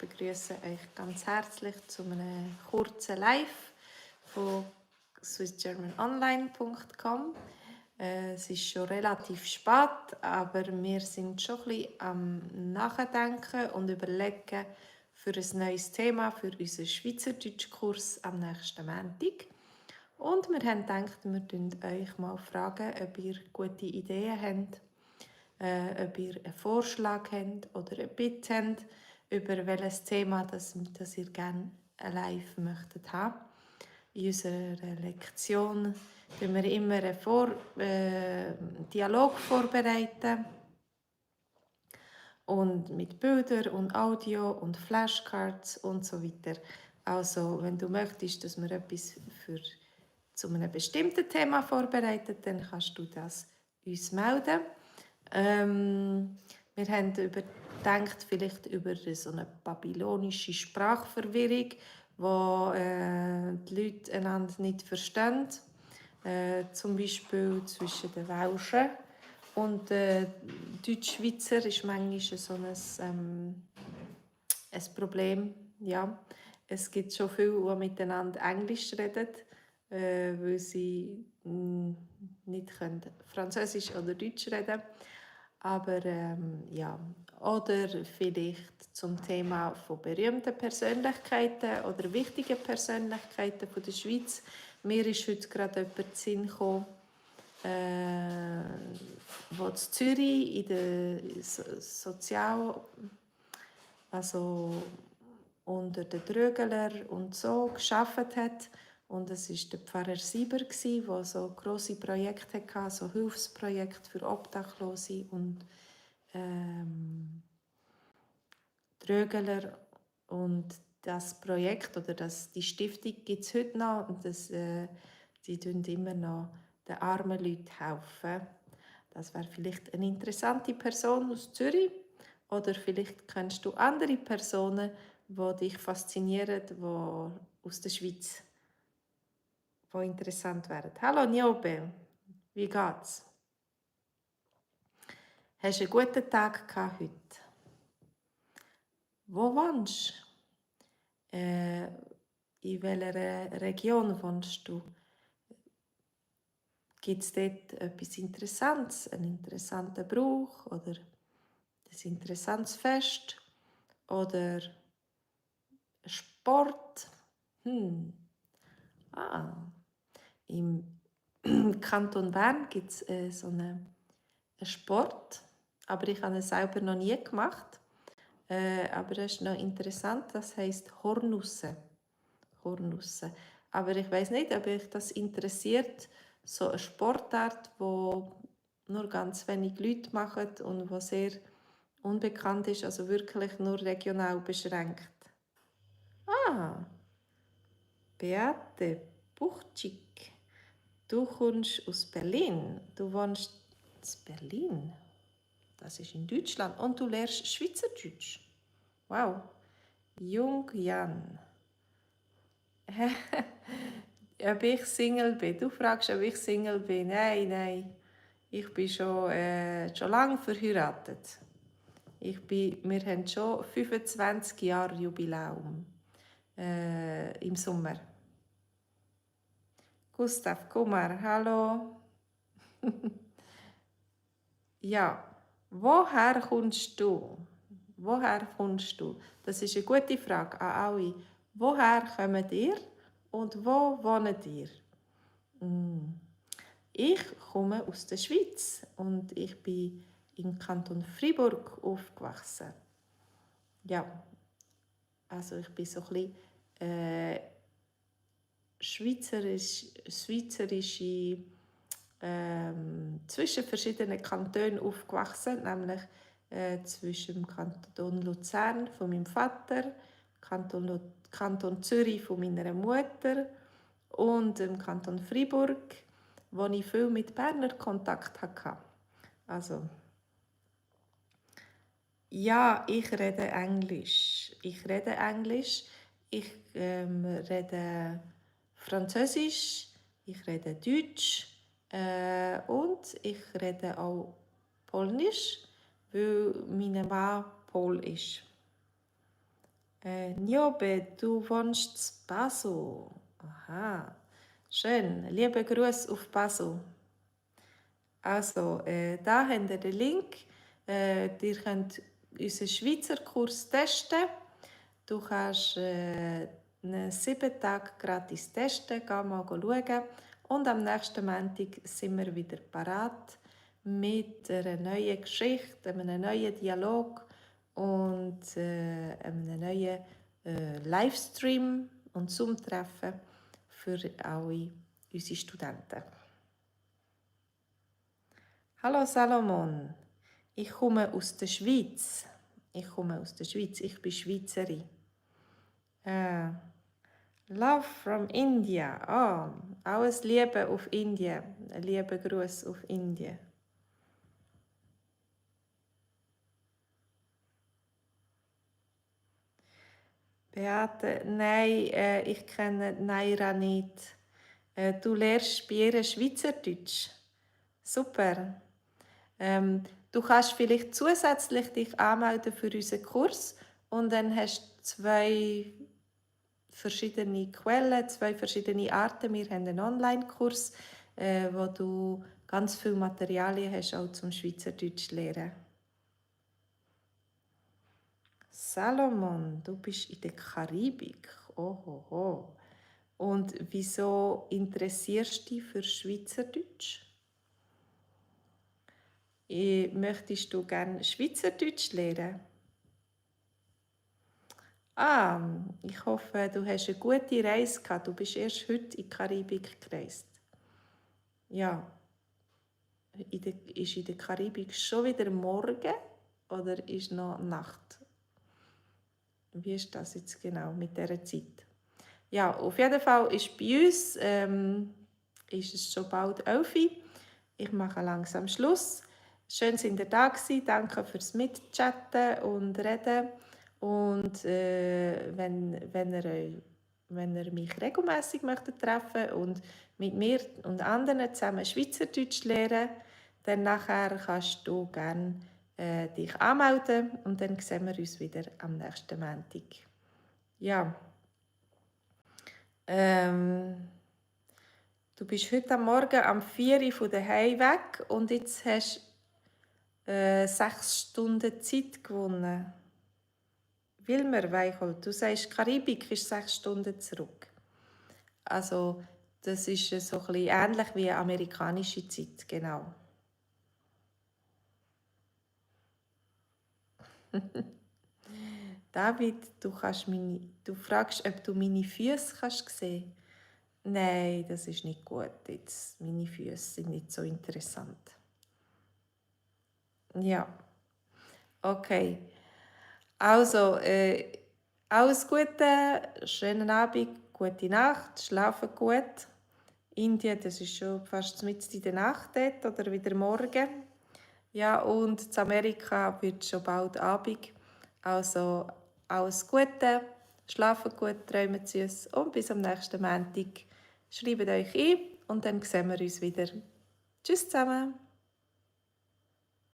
begrüße euch ganz herzlich zu einem kurzen Live von swissgermanonline.com. Es ist schon relativ spät, aber wir sind schon ein bisschen am Nachdenken und überlegen für ein neues Thema für unseren Schweizerdeutschkurs am nächsten Montag. Und wir haben gedacht, wir fragen euch mal, ob ihr gute Ideen habt, ob ihr einen Vorschlag habt oder eine Bitte habt, über welches Thema das ihr gerne live möchtet haben. In unserer Lektion tun wir immer einen Dialog vorbereiten und mit Bildern und Audio und Flashcards und so weiter. Also, wenn du möchtest, dass wir etwas zu einem bestimmten Thema vorbereiten, dann kannst du das uns melden. Wir haben überdenkt, vielleicht über so eine babylonische Sprachverwirrung, wo die Leute einander nicht verstehen. Zum Beispiel zwischen den Welschen und den Deutschschweizer ist manchmal so ein Problem. Ja. Es gibt schon viele, die miteinander Englisch reden, weil sie nicht können Französisch oder Deutsch reden können. Aber ja, oder vielleicht zum Thema von berühmten Persönlichkeiten oder wichtigen Persönlichkeiten von der Schweiz. Mir ist heute gerade jemand in den Sinn gekommen, der in Zürich in der also unter den Trögeler und so gearbeitet hat. Und es war der Pfarrer Sieber, der so grosse Projekte hatte, so Hilfsprojekte für Obdachlose und Trögeler. Und das Projekt oder die Stiftung gibt es heute noch und die helfen immer noch den armen Leuten helfen. Das wäre vielleicht eine interessante Person aus Zürich. Oder vielleicht kennst du andere Personen, die dich faszinieren, die aus der Schweiz, die interessant wären. Hallo Niobe, wie geht's? Hast du einen guten Tag gehabt heute? Wo wohnst du? In welcher Region wohnst du? Gibt es dort etwas Interessantes, einen interessanten Brauch oder ein interessantes Fest oder Sport? Im Kanton Bern gibt es so einen Sport, aber ich habe es selber noch nie gemacht. Aber das ist noch interessant, das heisst Hornussen. Hornussen. Aber ich weiß nicht, ob euch das interessiert, so eine Sportart, wo nur ganz wenig Leute machen und wo sehr unbekannt ist, also wirklich nur regional beschränkt. Beate Buchczyk, du kommst aus Berlin. Du wohnst in Berlin. Das ist in Deutschland. Und du lernst Schweizerdeutsch. Wow. Jung Jan. Ob ich Single bin? Du fragst, ob ich Single bin. Nein. Ich bin schon lange verheiratet. Wir haben schon 25 Jahre Jubiläum im Sommer. Gustav Kumar, hallo. Ja, woher kommst du? Woher kommst du? Das ist eine gute Frage an alle. Woher kommt ihr und wo wohnt ihr? Ich komme aus der Schweiz und ich bin im Kanton Freiburg aufgewachsen. Ja, also ich bin so ein bisschen schweizerische zwischen verschiedenen Kantonen aufgewachsen, nämlich zwischen dem Kanton Luzern von meinem Vater, Kanton Zürich von meiner Mutter und dem Kanton Freiburg, wo ich viel mit Berner Kontakt hatte. Also, ja, ich rede Englisch. Ich rede Französisch, ich rede Deutsch und ich rede auch Polnisch, weil meine Mann Pol ist. Niobe, du wohnst in Basel. Aha, schön. Liebe Grüße auf Basel. Also, da habt ihr den Link. Ihr könnt unseren Schweizer Kurs testen. Du kannst einen 7 Tage gratis testen, geh mal schauen. Und am nächsten Montag sind wir wieder parat mit einer neuen Geschichte, einem neuen Dialog und einem neuen Livestream und Zoom-Treffen für alle unsere Studenten. Hallo Salomon, ich komme aus der Schweiz. Ich bin Schweizerin. Love from India. Oh, alles Liebe auf Indien. Liebe Gruß auf Indien. Beate, nein, ich kenne Naira nicht. Du lernst bei ihr Schweizerdeutsch. Super. Du kannst vielleicht zusätzlich dich anmelden für unseren Kurs und dann hast du 2 verschiedene Quellen, 2 verschiedene Arten. Wir haben einen Online-Kurs, wo du ganz viele Materialien hast, auch zum Schweizerdeutsch lernen. Salomon, du bist in der Karibik. Ohoho. Und wieso interessierst du dich für Schweizerdeutsch? Möchtest du gerne Schweizerdeutsch lernen? Ich hoffe, du hast eine gute Reise gehabt. Du bist erst heute in die Karibik gereist. Ja. Ist in der Karibik schon wieder Morgen oder ist noch Nacht? Wie ist das jetzt genau mit dieser Zeit? Ja, auf jeden Fall ist bei uns ist es schon bald 11 Uhr. Ich mache langsam Schluss. Schön, dass ihr da gewesen. Danke fürs Mitchatten und Reden. Und wenn ihr mich regelmäßig möchtet treffen und mit mir und anderen zusammen Schweizerdeutsch lernen, dann nachher kannst du gerne dich anmelden und dann sehen wir uns wieder am nächsten Montag. Ja. Du bist heute Morgen am 4 Uhr von daheim weg und jetzt hast du 6 Stunden Zeit gewonnen. Wilmer Weichhold, du sagst, Karibik ist 6 Stunden zurück. Also, das ist so ein bisschen ähnlich wie amerikanische Zeit, genau. David, du fragst, ob du meine Füße kannst sehen. Nein, das ist nicht gut. Jetzt, meine Füße sind nicht so interessant. Ja, okay. Also, alles Gute, schönen Abend, gute Nacht, schlafen gut. Indien, das ist schon fast mitten in der Nacht dort oder wieder morgen. Ja, und in Amerika wird schon bald Abend. Also, alles Gute, schlafen gut, träumen süß und bis am nächsten Montag. Schreibt euch ein und dann sehen wir uns wieder. Tschüss zusammen.